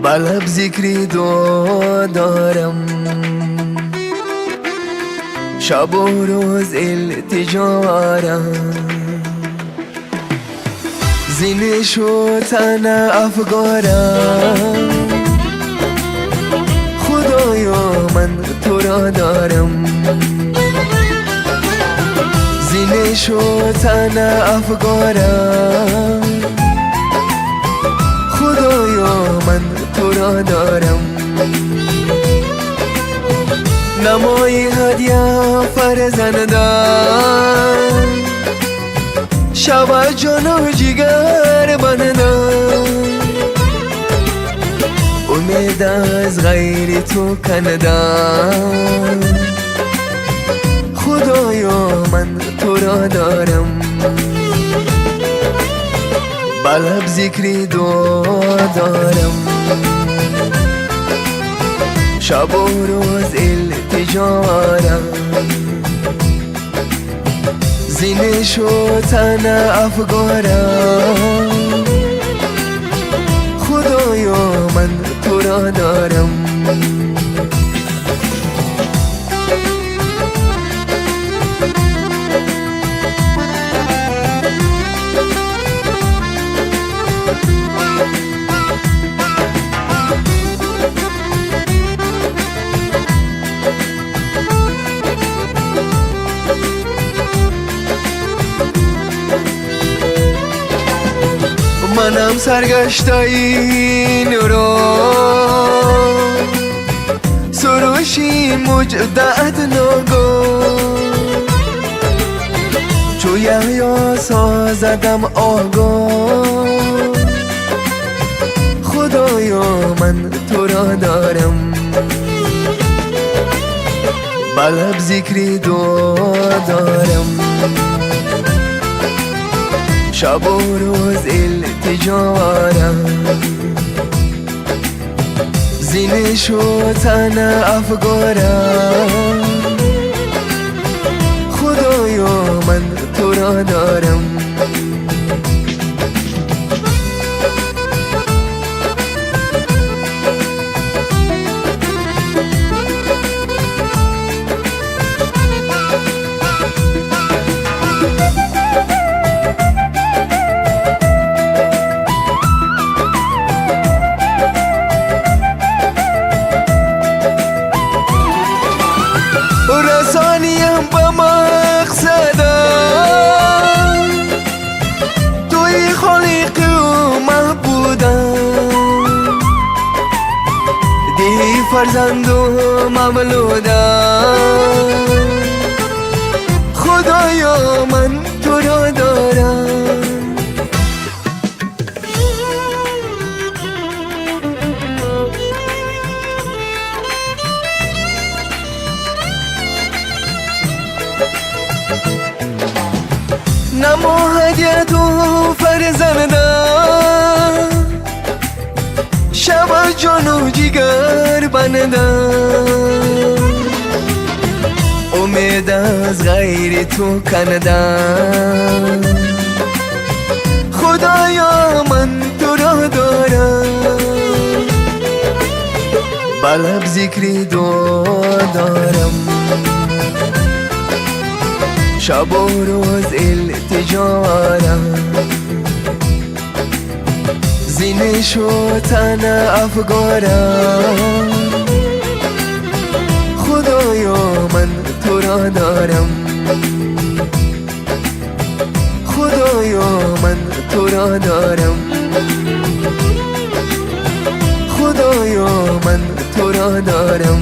Ба лаб зикри дуо дорам, шабу рӯз илтиҷорам. Зинишу тана афгорам, Худоё, ман туро дорам. Зинишу тана афгорам, Худоё, ман туро дорам. Намои ҳадя фарзандан, шава ҷону ҷигар бандан. Умед аз ғайри ту кандан, Худоё, ман туро дорам. Ба лаб зикри дуо дорам, шабу рӯз илтиҷорам. Зинишу тана афгорам, Худоё, ман туро дорам. Манам саргаштаи нуро, суруши муҷдаат ногоҳ. Чу Яҳё созадам огоҳ, Худоё, ман туро дорам. Ба лаб зикри дуо дорам, шабу рӯз илтиҷорам. Зинишу тана афгорам, Худоё, ман туро дорам. Расониям ба мақсадам, туи холиқу маҳбудам. Диҳи фарзанду мавлудам, Худоё, ман туро дорам. Намо ҳадяту фарзандам, шава ҷону ҷигар бандам. Умед аз ғайри ту кандам, Худоё, ман туро дорам. Ба лаб зикри дуо дорам, шабу рӯз илтиҷорам. Зинишу тана афгорам, Худоё, ман туро дорам. Худоё, ман туро дорам. Худоё, ман туро дорам.